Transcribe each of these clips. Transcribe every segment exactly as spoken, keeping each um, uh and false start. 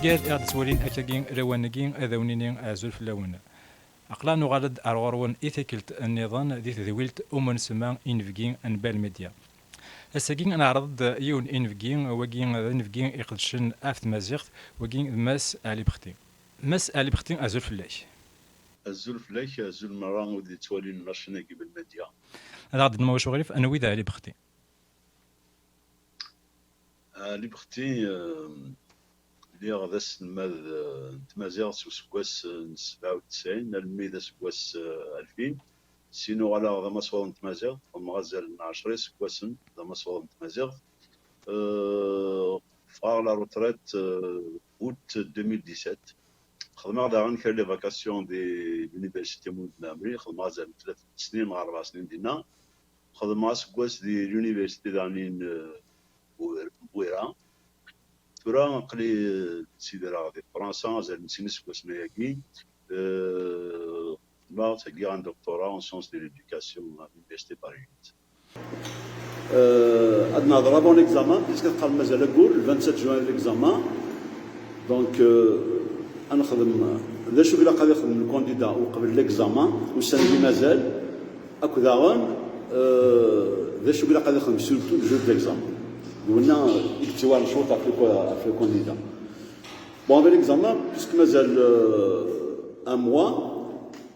Gar i ɣ-d-ttwalin akkagi lawan-agi, ad awen-nini azul fell-awen. Aql-aɣ nuɣal-d ar ɣur-wen i tikkelt nniḍen di tedwilt Umu Nesma, inebgi n Bal Media. Ass-agi neɛreḍ-d yiwen inebgi, wagi d inebgi iqedcen ɣef tmaziɣt, wagi d Mass Ali Bexti. Mass Ali Bexti, azul fell-ak. Azul fell-ak, azul merra wid yettwalin la chaîne-agi Bal Media. Ad aɣ-d-tennuḍ acu ɣilif, anwi d Ali Bexti? Ali Bexti, eh, lliɣ d aselmad, eh, n tmaziɣt s useggas, eh, n sebɛa u tesɛin almi d aseggas, eh, alfin. Sin uɣaleɣ d amaswaḍ n tmaziɣt, xedmeɣ azal n ɛecra iseggasen d amaswaḍ n tmaziɣt. Eh, ffɣeɣ la retraite, eh, août deux mille dix-sept. Xedmeɣ daɣen kra les vacations di l'université Mulud Mɛemmri, xedmeɣ azal n tlata snin neɣ rebɛa snin dinna. Xedmeɣ aseggas di l'université daɣen n, eh, Bwir-, Bwira. Tura aql-i, eh, ttidireɣ di Fransa azal n sin iseggasen ayagi. Eh, xedmeɣ, ttggiɣ un doctorat en sciences de l'éducation à l'université Paris huit. Euh, ad nehḍer avant l'examen, puisque teqqar mazal aggur, le vingt-sept juin l'examen. Donc, euh, ad nexdem d acu i ilaq ad ixdem le candidat uqbel l'examen, ussan-agi mazal, akked daɣen, euh, d acu i ilaq ad ixdem surtout le jour de l'examen. D winna i yettwarn cwiṭ ɣef le, ɣef le candidat. Bon, avec l'examen, puisque mazal, euh, un mois,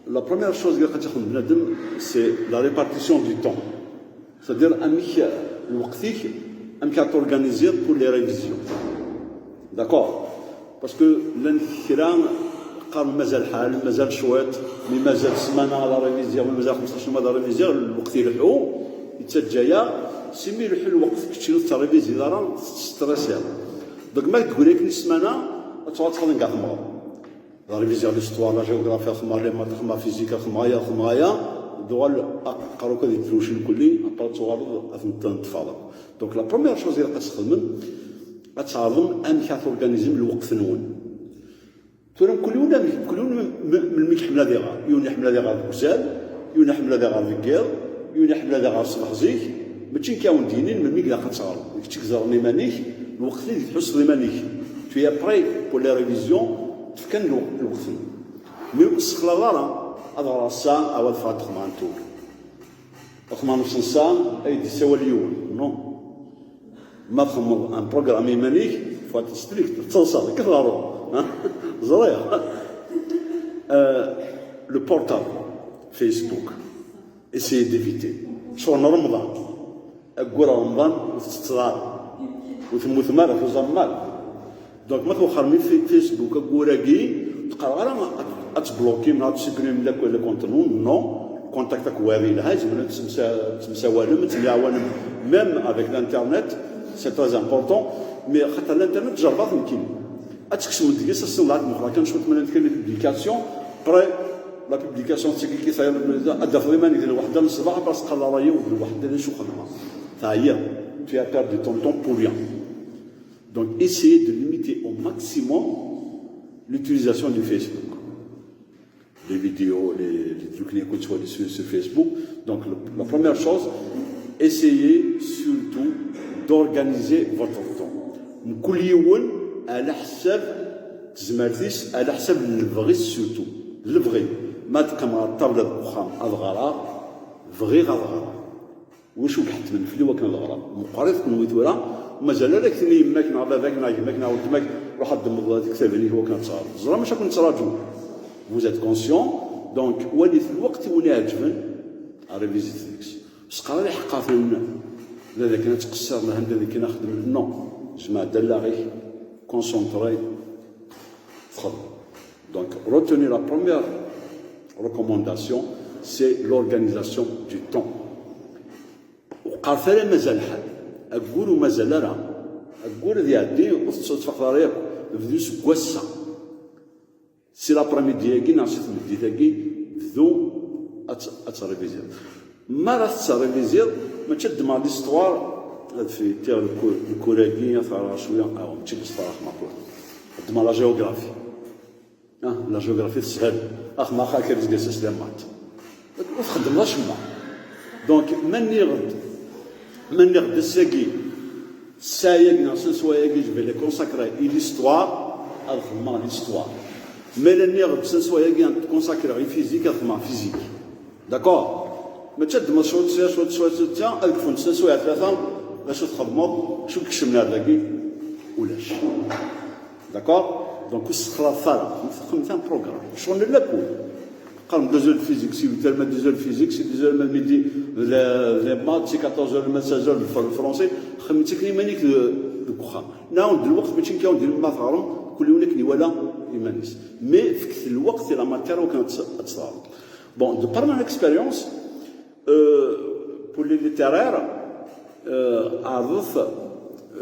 la première chose i ilaq ad tt-ixdem bnadem, c'est la répartition du temps. C'est-à-dire amek lweqt-ik, amek ad t'organiser pour les révisions. D'accord? Parce que llan kra qqaren mazal lḥal, mazal cwiṭ, mi mazal ssmana ad réviser, mi mazal xemseṭṭac yum ad réviser, lweqt ileḥḥu, yettaǧǧa-yaɣ, si mi ileḥḥu lweqt keččini ur tettréviziḍ ara, tettstressiḍ. Donc ma teggra akken i ssmana, ad tuɣal txedmeḍ deg temɣer. Ad réviser l'histoire, la géographie, ad xedmeɣ les maths, ad xedmeɣ physique, ad xedmeɣ aya, ad xedmeɣ aya, d-uɣal aqerru-k ad yettrucil kulli, après ad tuɣaleḍ ad tent-teṭṭfeḍ. Donc la première chose i ilaq ad txedmem, ad tɛerḍem amek ad torganisem lweqt-nwen. Tura mkul yiwen amek, mkul yiwen m-, m-, melmi iḥemmel ad iɣer. Yiwen iḥemmel ad iɣer deg uzal, yiwen iḥemmel ad iɣer deg yiḍ, yiwen iḥemmel ad iɣer ṣṣbeḥ zik. Mačči nekk i awen-d-yinin melmi i ilaq ad teɣrem. D kečč i iẓerren iman-ik, lweqt i tḥusseḍ iman-ik. Tu es prêt pour les révisions, tefkan lwe-, lweqt-nni. Mi ur tessexlaḍ ara, ad ɣreɣ ass-a, awa ad ffɣeɣ ad xedmeɣ un tour. Ad xedmeɣ nefs n ssaɛa ay d-yessawal yiwen. Non. Ma txedmeḍ un programme iman-ik, faut être strict, tettaḍsaḍ, akka tɣerruḍ. Ẓriɣ. Euh, le portable, Facebook, essayer d'éviter. Ccɣel n Remḍan. Aggur Remḍan ur tettetteḍ ara. Ur temmutem ara, tuẓamem ara. Donc ma twexxrem i Fa-, Facebook aggur-agi, ur teqqareḍ ara ad, ad tblokim neɣ ad tsuprimem akk les comptes-nwen, non. Contact akk wayeḍ yelha, tzemrem ad temsa-, temsawalem, ad temɛawanem, même avec l'internet, c'est très important. Mais xaṭer l'internet, jerrbeɣ-t nekkini. Ad tekksem deg-s ass-n, ad mxeḍ kan cwiṭ, ma llant kan les publications, après la publication d tagi, ad d-tafeḍ iman-ik di lweḥda n ṣṣbeḥ, après teqqar ṛṛay-iw di lweḥda, d acu xedmeɣ? Teɛyiḍ, tu as perdu ton temps pour rien. Donc, essayez de limiter au maximum l'utilisation du Facebook. Les vidéos, les, les trucs, les comptes sur, sur Facebook. Donc, le, la première chose, essayez surtout d'organiser votre temps. Mkul yiwen ɛla ḥsab tezmert-is, ɛla ḥsab n lebɣi-s surtout. Lebɣi. Ma teqqim ɣer ṭṭabla deg uxxam ad ɣreɣ, bɣiɣ ad ɣreɣ. Wacu i iḥettmen fell-i wakken ad ɣreɣ? Meqqrit kenwi tura, mazal ara k-tini yemma-k neɣ baba-k neɣ gma-k neɣ weltma-k, ruḥ ad d-temmeḍ tiktabin-ik wakken ad teɣreḍ. Teẓram acu ad ken-ttraǧun. Vous êtes conscient, donc walit lweqt i wen-iɛeǧben, révisez-t deg-s. Seqra iḥeqqaten, la d akken ad tqeṣṣir, la d akken ad xedmen, non. Jmeɛ-d allaɣ-ik, concentré, txedmeḍ. Donc, retenez la première recommandation, c'est l'organisation du temps. Ur qqaret ara mazal lḥal. Aggur ur mazal ara. Aggur ad iɛeddi, ur tettfaqeḍ ara yakk. Bdu seg wass-a. Si l'après-midi-agi neɣ si tmeddit-agi, bdu ad t-, ad terriviziḍ. Mi ara tettṛiviziḍ, mačči ad ddmeɣ l'histoire, ad fitiɣ le cours-, le cours-agi, ad t-ɣreɣ cwiya, ah, mačči l'histoire, axmaqul. Ad ddmeɣ la géographie. Ah, la géographie teshel. Axmaqul, akka d aseggas-is les maths. Ur txeddmeḍ acemma. Donc, ma nniɣ-d, ma nniɣ-d ass-agi, ssaɛa-agi neɣ senswa-agi, je vais les consacrer à l'histoire, Ad xedmeɣ l'histoire. Mais la nniɣ deg usensu-agi ad consacrer i physique, ad xedmeɣ physique. D'accord? Mačči ad ddmeɣ cwiṭ sya, cwiṭ, cwiṭ, cwiṭ sya, ad kfunt sna swiɛa tlata, d acu txedmeḍ, acu kecmen ar dagi? Ulac. D'accord? Donc ur sexlaḍet ara, xedmet un programme. Ccɣel n lakul. Qqaren deux heures de physique, si huit heures ma deux heures de physique, si deux heures ma midi de, de maths, si quatorze heures ma seize heures de fr- français, xedmet akken iman-ik de- deg uxxam. Nɛawed lweqt, mačči nekk ad wen-d-iniɣ ma teɣrem, kul yiwen akken iwala iman-is. Mais fket lweqt i la matière akken ad tt- ad tt-teɣrem. Bon, de par mon expérience, euh, pour les littéraires, euh, ɛerḍet,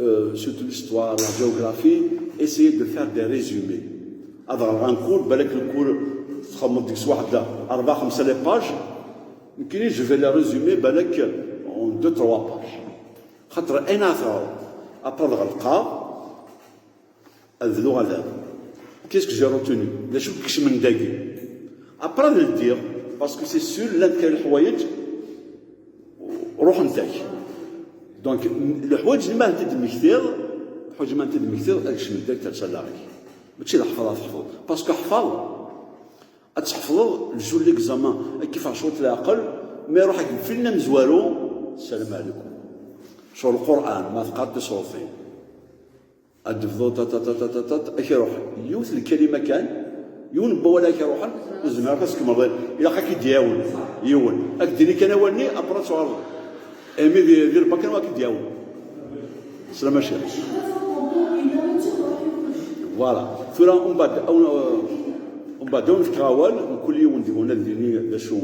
euh, surtout l'histoire, la géographie, essayez de faire des résumés. Ad ɣreɣ un cours, balak le cours txedmeḍ deg-s waḥed rebɛa xemsa les pages, nekkini je vais les résumer balak en deux trois pages. Xaṭer ayen ara teɣreḍ, après ad ɣelqeɣ, ad bduɣ ad aruɣ. Qu'est-ce que j'ai retenu? D acu i kecmen dagi? Après ad ldiɣ, parce que c'est sûr llant kra n leḥwayeǧ ruḥent-ak. Donc leḥwayeǧ-nni ma ad tent-id-temmektiḍ, leḥwayeǧ ma ad tent-id-temmektiḍ ad kecment direct ar allaɣ-ik. Mačči d aḥfaḍ ara teḥfeḍ, parce que aḥfaḍ ad tḥefḍeḍ le jour n l'examen, ad k-ifeɛ cwiṭ leɛqel, ma iruḥ-ak-d fil amezwaru, salam ɛlikum. Sur Lqur'an, ma teqqareḍ tiṣuṛtin. Ad d-tebduḍ tat, tat, tat, tat, tat, ad k-iruḥ yiwet n lkalima kan, yiwen n wawal ad k-iruḥen, ur tezmireḍ ad tkemmleḍ. Ilaq ad k-id-iɛawen yiwen. Ad k-d-yini kan awal-nni, après ad tuɣaleḍ. Imi di, di lbak anwa ad k-id-iɛawen? Slam a Ccix. Voilà. Tura, umbeɛd, aw-, umbeɛd, ad wen-fkeɣ awal, mkul yiwen deg-wen ad d-yini d acu,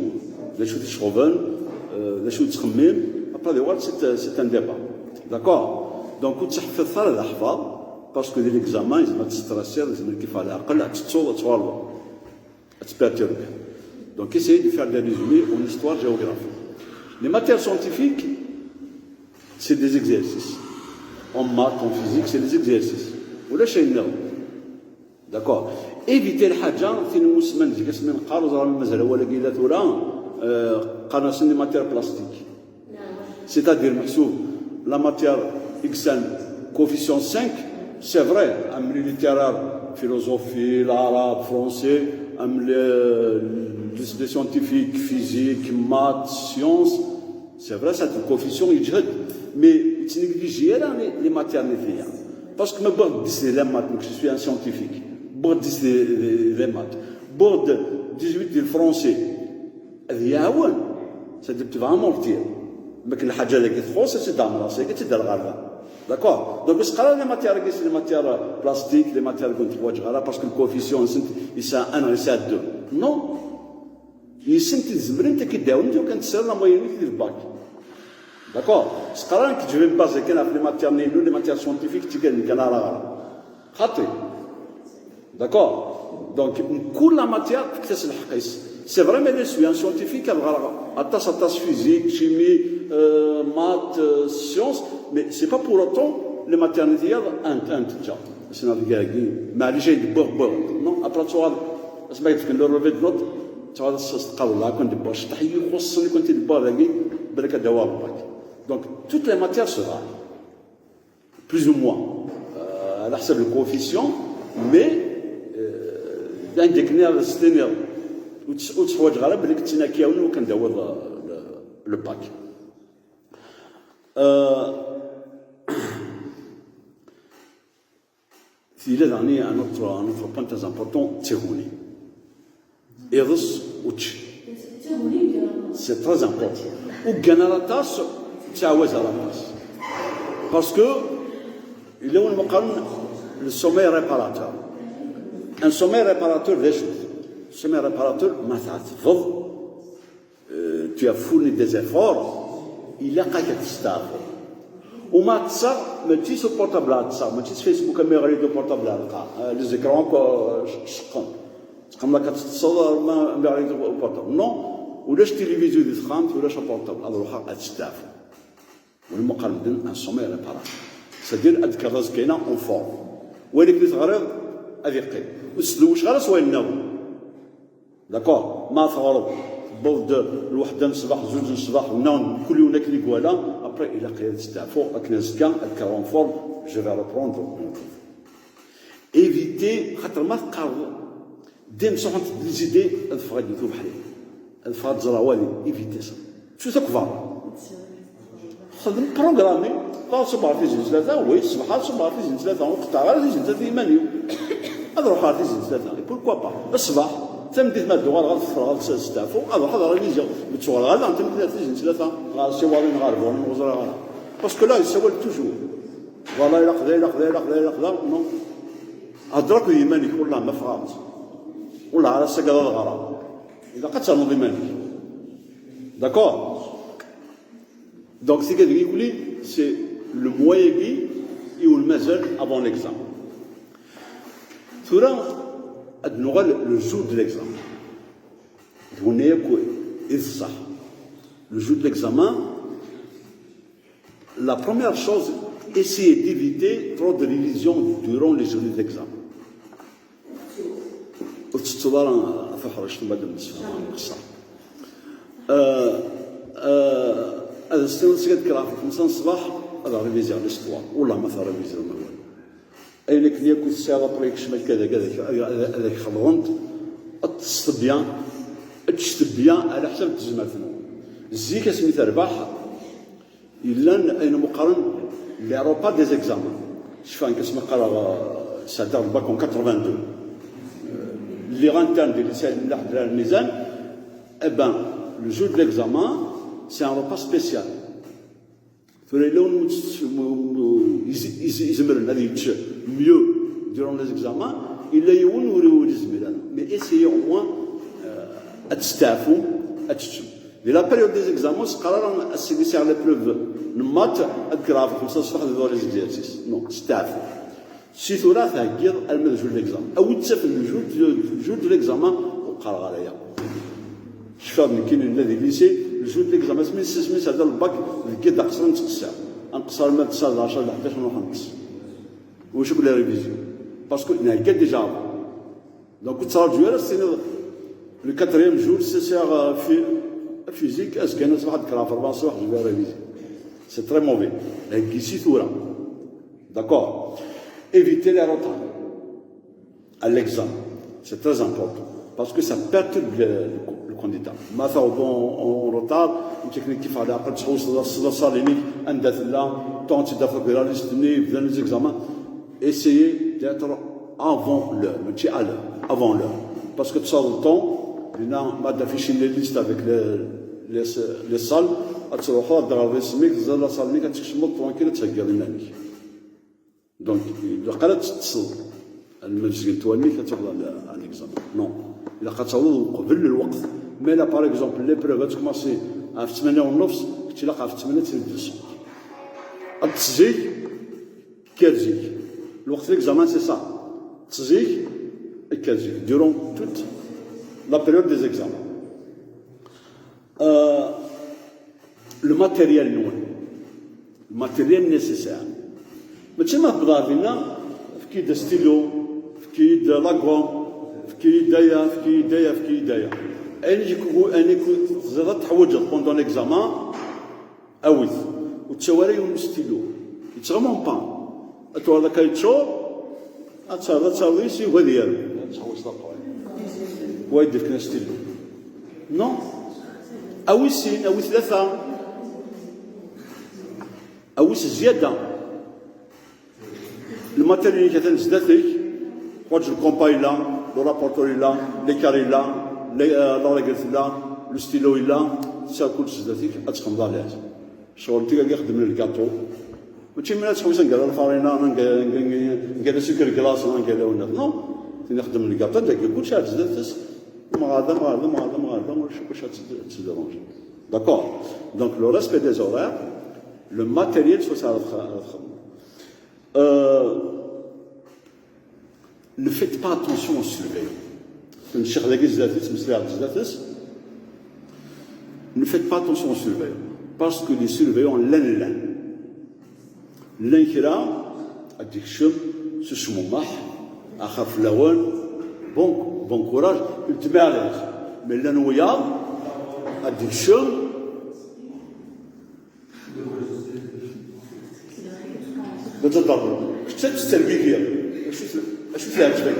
d acu t-iceɣben, euh, d acu yettxemmim, après ad yuɣal c'est, c'est un débat. D'accord? Donc, ur ttḥeffiḍet ara d aḥfaḍ, parce que di l'examen, yezmer ad testrasiḍ, yezmer ad k-ifeɛ leɛqel, ad tettuḍ, ad tuɣaleḍ. Ad tperturbiḍ. Donc, essayez de faire des résumés en histoire-géographie. Les matières scientifiques, c'est des exercices. En maths, en physique, c'est des exercices. Ulac ayen nniḍen. D'accord. Éviter lḥaǧa, tin n usman, zik asmi neqqar, ur ẓriɣ ma mazal awal-agi yella tura, euh, qqaren-asen les matières plastiques. C'est-à-dire, meḥsub, la matière i yesɛan coefficient cinq, c'est vrai, am les littéraires, philosophie, l'arabe, français, am les, les, les scientifiques, physique, maths, sciences, c'est vrai, ça, le coefficient yeǧhed, mais yettnégligé ara les, les matières nniḍen. Parce que ma wwiɣ-d dix di les maths, donc je suis un scientifique, wwiɣ-d dix di, di, di les maths, wwiɣ-d dix-huit di le français, ad yi-iɛawen. C'est-à-dire, tu vas amortir. Ma akken lḥaǧa dagi txuṣ, ad tt-id-ɛemreɣ, seg ad tt-id-rreɣ ɣer da. D'accord? Donc, ur s-qqar ara les matières-agi, c'est les matières plastiques, les matières ur tent-ḥwaǧeɣ ara, parce que le coefficient-nsent yesɛa un neɣ yesɛa deux. Non. Yis-sent i tzemrent ad k-id-ɛawent, ur kan tesɛiḍ la moyenne-ik di le bac. D'accord? Ur s-qqar ara nekk je vais me baser kan ɣef les matières-nni, les matières scientifiques, d tigad-nni kan ara ɣreɣ. Xaṭi. D'accord? Donc, mkul la matière, fket-as lḥeqq-is. C'est vrai, mais les sciences scientifiques, ad ɣreɣ aṭas, aṭas physique, chimie, euh, maths, euh, sciences, mais c'est pas pour autant les matières nniḍen, un, un, déjà. Sinon, deg-agi, maɛlic, ay d-wwiɣ, wwiɣ. Non, après, tuɣal, asma yefken le relevé de notes, tuɣal s-, s-, teqqar, wallah, kan d-wwiɣ, cṭeḥ i ixuṣṣen, kan t-id-wwiɣ dagi, balak ad d-awiɣ le bac. Donc, toutes les matières se valent. Plus ou moins, euh, على حسب le coefficient, mais, euh, d ayen akken ara s-tiniḍ, ur tt-, ur teḥwaǧeɣ ara belli d tin ara k-iɛawnen wakken d-tawiḍ, euh, le, le bac. Euh, yella daɣen un autre, un autre point très important, d taguni. Iḍes, učči. C'est très important. Ur ggan ara aṭas, ur ttɛawaz ara aṭas. Parce que yella win yeqqaren le sommeil réparateur. Un sommeil réparateur d acu? Sommeil réparateur, ma tɛettbeḍ, euh, tu as fourni des efforts, ilaq-ak ad testeɛfuḍ. U ma ṭṭseɣ, mačči s uportable ara ṭṭseɣ, mačči s Facebook, amiɣri d uportable ara qqareɣ, euh, les écrans, euh, ceqqen. Txemmeḍ akka teṭṭseḍ, ma, ma ɣer uportable. Non, ulac tilivizyu di texxamt, ulac aportable. Ad ruḥeɣ ad steɛfuɣ. Wala ma qqaren medden un sommeil réparateur. C'est-à-dire, ad d-tekkreḍ azekka-ina en forme. Wayen akken i teɣriḍ, ad yeqqim. Ur tesdewwiceḍ ara s wayen nniḍen. D'accord? Ma teɣreḍ, tewweḍ-d lweḥda n ṣṣbeḥ, zuǧ n ṣṣbeḥ, nniḍen, kul yiwen akken i iwala, après, ilaq ad steɛfuɣ, akken azekka, ad kkreɣ en forme, je vais reprendre mon cours. Éviter, xaṭer ma teqqareḍ, dayem sruḥent-d les idées, ad ffɣeɣ di ubeḥri, ad ffɣeɣ ad ẓreɣ wali, éviter ça. Ttu takbar. Xdem programme, ad ṣubbeɣ ɣer tizi n tlata, oui, ṣṣbeḥ ad ṣubbeɣ ɣer tizi n tlata, ur qeṭṭɛeɣ ara tizi n tlata i iman-iw. Ad ruḥeɣ ɣer tizi n tlata, et pourquoi pas? Ṣṣbeḥ, tameddit ma d-uɣaleɣ ad ffreɣ ad s-, ad steɛfuɣ, ad ruḥeɣ ad ṛiviziɣ. Mi ttuɣaleɣ ara, tameddit ɣer tizi n tlata, ɣer Siwaḍin, ɣer Buɣni, ur ẓriɣ ara. Parce que là, yessawal toujours. Voilà, ilaq da, ilaq da, ilaq da, ilaq da, non. Hder akked yiman-ik, wellah ma ffɣeɣ. Wellah ara ssagadeɣ ad ɣreɣ. Ilaq ad ternuḍ iman-ik. D'accord? Donc, c'est que c'est le moyen qui est le mazal avant l'examen. Tura, ad nuɣal le jour de l'examen. D winna yakk i d ṣṣeḥ. Le jour de l'examen, la première chose, essayer d'éviter trop de révision durant les journées d'examen. Ur tettuḍ ara ɣef uḥric, ma d-nessefhem lqessa. Euh, euh, ad as-tiniḍ seg ad kkreɣ ɣef xemsa n ṣṣbeḥ, ad rriviziɣ l'histoire. Wellah ma terriviziḍ ma walu. Ayen akken yakk i tesɛiḍ après kecm akka ad ak-, ad ak-, ad ak-xelḍent, ad tettebya, ad tettebya ɛla ḥsab n tezmert-nwen. Zik asmi terbeḥ, yellan ayen umi qqaren les repas des examens. Cfan-k asmi qqareɣ, euh, sɛeddaɣ le bac en quatre-vingt-deux. Euh, lliɣ interne di lycée Mlaḥ Drar Lmizan. Eh ben, le jour de l'examen, c'est un repas spécial. Tura yella win ur tt-, mu-, mu-, iz-, iz-, izemren ad yečč mieux durant les examens, yella yiwen ur, ur izmir ara. Mais essayez au moins, euh, ad testeɛfum, ad teččem. Di la période des examens, ur s-qqar ara ass-agi sɛiɣ l'épreuve n maths, ad kkreɣ ɣef xemsa ṣṣbeḥ ad bduɣ les exercices. Non, steɛfu. Si tura theggiḍ arma d jour de l'examen. A wi ttafen le jour de, jour de l'examen, ur qqareɣ ara aya. Cfiɣ-d nekkini nella di lycée, le jour de l'examen, asmi s-, asmi sɛeddaɣ le bac, deg yiḍ aqeṣṣer nettqeṣṣir. Ad nqeṣṣer arma d ssɛa d ɛecra, d ḥdac, nruḥ ad neṭṭes. Ulac akk les révisions. Parce que nhegga déjà avant. Donc, ur ttraǧu ara s-tiniḍ, le quatrième jour, s-, sɛiɣ, euh, fi-, physique, azekka-nni ṣṣbeḥ ad d-kkreɣ ɣef rebɛa ṣṣbeḥ, je vais réviser. C'est très mauvais. Heggi si tura. D'accord? Éviter les retards à l'examen. C'est très important. Parce que ça perturbe le, le, le candidat. Ma tawḍeḍ en, en retard, nek akken ad k-yeffeɣ leɛqel, ad tḥewwseḍ s laṣal-inek, anda tella, tant ad tt-id-tafeḍ deg la liste-nni, bdan les examens. Essayez d'être avant l'heure, mačči à l'heure, avant l'heure. Parce que tu as le temps, dinna, ma d-affiché les listes avec les, les, les salles, ad truḥeḍ, ad d-teɣreḍ isem-ik, teẓriḍ la salle-nni, ad tkecmeḍ tranquille, ad theggiḍ iman-ik. Donc, ilaq ara teṭṭseḍ alma bezgent wallen-ik ad tawḍeḍ à l'examen. Non. Ilaq ad tawḍeḍ uqbel lweqt. Mais là, par exemple, l'épreuve ad tkumaṣi ɣef ttmanya u nnefṣ, kečč ilaq ɣef ttmanya ad tili d cinq. Ad teṭṭes zik, kker zik. Lweqt l'examen, c'est ça. Ṭṭes zik, kker zik. Durant toute la période des examens. Euh, le matériel-nwen. Le matériel nécessaire. Mačči ma tewwḍeḍ ɣer dinna, efk-iyi-d astylo, efk-iyi-d la gomme, efk-iyi-d aya, efk-iyi-d aya, efk-iyi-d aya. Ayen i k-, ayen i k-, teẓriḍ ad teḥwaǧeḍ pendant l'examen, awi-t. Ur ttawi ara yiwen n ustylo. Yettɣama pas. Ad tuɣaleḍ akka yeččur, ad terreḍ, ad terreḍ yes-i, ad yaru. Ad tḥewwseḍ aqwan. Wa ad d-ifken astylo. Non. Awi sin, awi tlata. Awi s zzyada. Lmatériel-ik atan zdat-k. Teḥwaǧ le compas yella, le rapporteur yella, l'équerre yella, le, euh, la règle tella, le stylo yella, tesɛiḍ kullec zdat-k, ad txedmeḍ à l'aise. Ccɣel n tigagi xeddmen lgaṭu. Mačči mi ara tḥewwes anga lfarina, anga, anga, anga, anga la sucre glace, anga la wnat. Non. Tin ixeddmen lgaṭu, dagi kullec ar zdat-s. Mɣada, mɣada, mɣada, mɣada, ulac akk acu ad tt-, ad tt-déranger. D'accord? Donc, le respect des horaires, le matériel, s wacu ara tx-, ara txedmeḍ. Euh, Ne faites pas attention aux surveillants. Ncix dagi zdat-s, meslayeɣ-d zdat-s. Ne faites pas attention aux surveillants. Parce que les surveillants, llan, llan. Llan kra, ad d-ikcem, s ucmumeḥ, axaf fell-awen, bon, bon courage, il te met à l'aise. Mais llan wiyaḍ, ad d-ikcem, D aǧadarmi. Kečč ad tettergigi. Acu t-, acu Teɛǧeb-ak.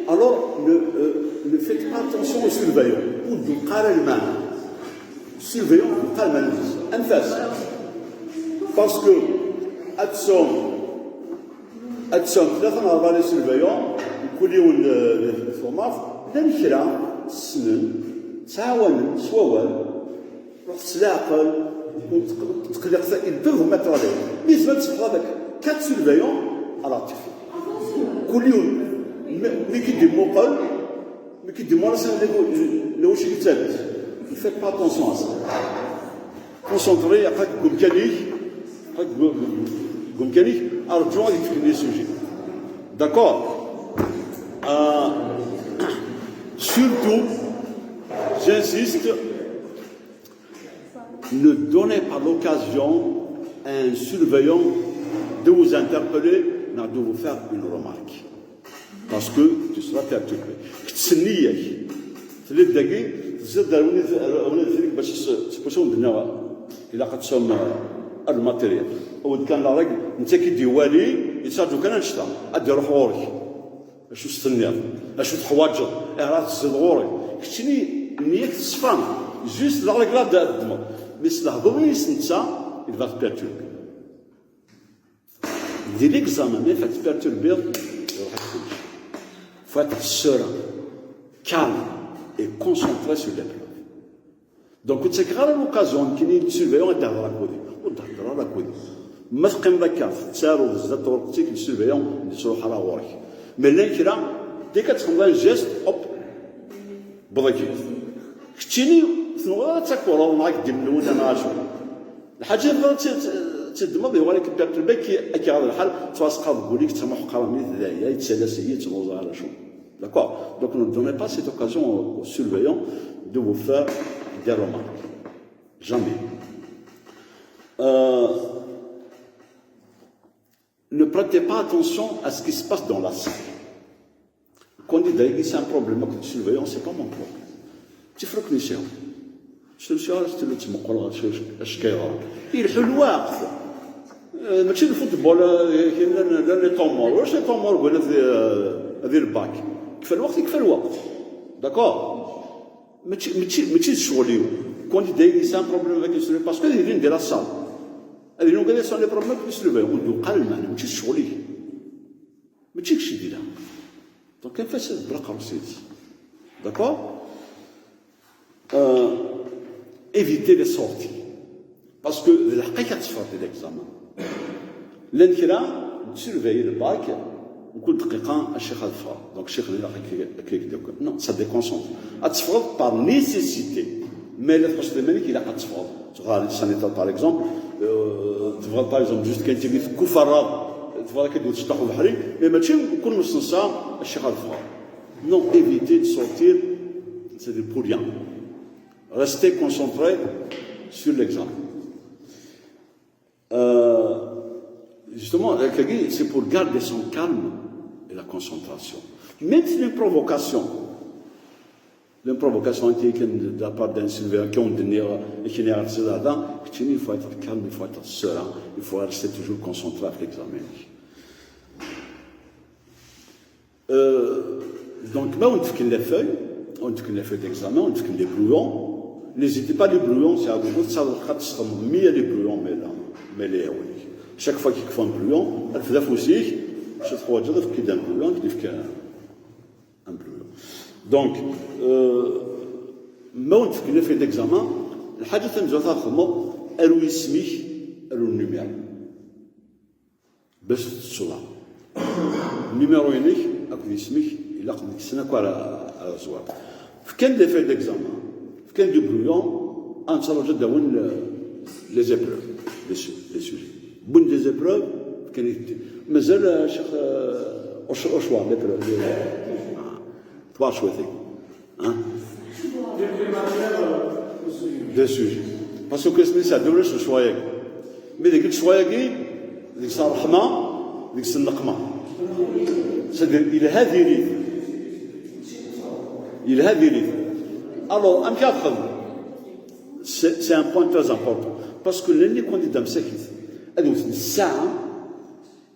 Alors, ne, euh, ne faites pas attention au surveillant. Ur d-neqqar ara lmeɛna. Surveillant, ur d-neqqar lmeɛna. Anef-as. Parce que ad tesɛum, ad tesɛum tlata neɣ ṛebɛa les surveillants, mkul yiwen d, d, d tumert, llan kra ssnen, ttɛawanen s wawal, ruḥ s leɛqel, ur tq-, ur tqelliq sa, ils peuvent vous mettre à l'aise. Mais yezmer ad tṣefḍeḍ avec quatre surveillants à la tefra. Kul yiwen, mi, mi k-id-imuqel, mi k-id-imuqel, s lewci yettalas. Ne faites pas attention à ça. Concentré, aql-ak deg umkan-ik, aql-ak deg, deg umkan-ik, arǧu ad yefk les sujets. D'accord? Euh, surtout, j'insiste, ne donnez pas l'occasion à un surveillant de vous interpeller, ni de vous faire une remarque. Parce que tu seras perturbé. Ttsenni-yak. Telliḍ dagi, tezziḍ ar win, ar win ad bac s-, s-, s-, ilaq ad tesɛum, euh, le matériel. Awi-d kan la règle, netta ki d-iwali, yettṛaǧu kan annect-a, ad d-iruḥ ɣur-k. Acu s-tenniḍ? Acu teḥwaǧeḍ? Ayɣer ad tezziḍ ɣur-i? Keččini, nniya-k teṣfa. Juste la règle ad d-teddmeḍ. Mais s lehḍur-is netta, il va te perturber. Di l'examen, ma ad tperturbiḍ, iruḥ-ak kullec. Faut être serein, calme et concentré sur l'épreuve. Donc, ur ttakeɣ ara l'occasion nekkini d surveillant ad d-hḍreɣ akked-i. Ur d-hḍreɣ ara akked-i. Ma teqqimeḍ akka, tettaruḍ zdat tɣelqet-ik, le surveillant ur yettruḥ ara ɣur-k. Mais llan kra, dès que ad txedmeḍ un geste, hop, wwḍen-ak-id. Keččini, tenwiḍ ad takureḍ neɣ ad k-d-imlun neɣ acu. Lḥaǧa yebɣa ad tt-, tt-, tt-ddmeḍ, yuɣal-ik perturbé, ad k-iɣaḍ lḥal, ttwaseqqaḍ deg wul-ik, ttmuḥeqqar mliḥ, d aya, yettalas-iyi, ttruẓuɣ ara acu. D'accord? Donc ne donnez pas cette occasion aux, aux surveillants de vous faire des remarques. Jamais. Euh, ne prêtez pas attention à ce qui se passe dans la salle. Candidat-agi, c'est un problème, c'est le surveillant, c'est pas mon problème. Tifrek n yisɛa. Solution ara s-tella ttmeqqreɣ acu, acu, acu ka yeḍran. Yelḥu lweqt. Eh, mačči d football, eh, llan, llan les temps morts. Ulac les temps morts, wala di, eh, di lbak. Kfa lweqt, kfa lweqt. D'accord? Mačči, mačči, mačči d ccɣel-iw. Candidat-agi, c'est un problème avec le surveillant. Parce que ad ilin di la salle. Ad ilin ugad, c'est un problème avec le surveillant. Ur d-uqal lmeɛna, mačči d ccɣel-ik. Mačči kečč i d-yellan. Donc, anef-as ad d-tebber aqerru-s. D'accord? Euh, éviter les sorties. Parce que d lḥeqq-ik ad teffɣeḍ di l'examen. Llan kra, surveiller le bac, mkul dqiqa, a ccix ad ffɣeɣ. Donc, ccix, ilaq ad k-, ad k-, non, ça déconcentre. Ad teffɣeḍ par nécessité. Mais la tḥuṣṣeḍ iman-ik, ilaq ad teffɣeḍ. Tebɣa les sanitaires, par exemple, euh, tebɣa, par exemple, juste kan tagi tekkuferraḍ, tebɣa kan tceṭṭeḥ ubeḥri, mais mačči kul nus n ssaɛa, a ccix ad ffɣeɣ. Non, éviter de sortir, c'est-à-dire pour rien. Rester concentré sur l'examen. Euh, justement, c'est pour garder son calme et la concentration. Même si les provocations, les provocations étaient de la part d'un surveillant qui ont donné, euh, et qui n'est pas là, keččini, il faut être calme, il faut être serein, il faut rester toujours concentré avec l'examen. Euh, donc, ma on-fken la feuille, on-fken la feuille d'examen, on-fken les brouillons, n'hésitez pas, les brouillons, c'est à vous, ça va être mille les brouillons, mais là, mais les, oui. Chaque fois qu'il faut un brouillon, ad tfed afus-ik, acu teḥwaǧeḍ, efk-d un brouillon, ad k-d-yefk un, un brouillon. Donc, euh, ma on-fken la feuille d'examen, lḥaǧa tamezwarut ara txedmeḍ, aru isem-ik, aru numéro. Bac ad tettṣuḍa. Numéro-inek akked isem-ik ilaq deg-sen akk ara, ara ẓwer. Fkan-d les feuilles d'examen, fkan-d du brouillon, ad nettṛaǧu ad d-awin le-, les épreuves, les su-, les sujets. Wwin-d les épreuves, fkan-it-id. Mazal, euh, Ccix, euh, Uc-, Ucwar, l'épreuve, les, ah, tebɣa cwiṭ-agi. Hein? Des sujets. Parce que c'est ça, de le choix. Mais deg ccɣel-agi, deg-s ṛṛeḥma, deg-s nneqma. C'est-à-dire, yelha diri-t. Yelha diri-t. Alors, amek ara texdem? C'est, c'est un point très important. Parce que llan les candidats msakit, ad wten ssaɛa,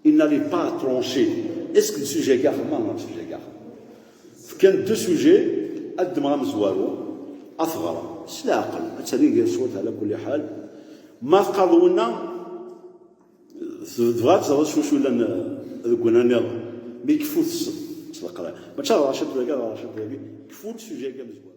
ils n'arrivent pas à trancher. Est-ce que d sujet-agi axxam neɣ d sujet-agi axxam? Fkan deux sujets, ad ddmeɣ amezwaru, ad t-ɣreɣ s leɛqel, ad tali gar ṣṣwat ɛla kulli ḥal. Ma teqqareḍ winna, tebɣa ad teẓreḍ s wacu llan, eh, deg winna nniḍen. Mi kfu s, s leqraya. Mačči ad ɣreɣ ciṭ wagi, ad ɣreɣ ciṭ wagi. Kfu-d sujet-agi amezwaru.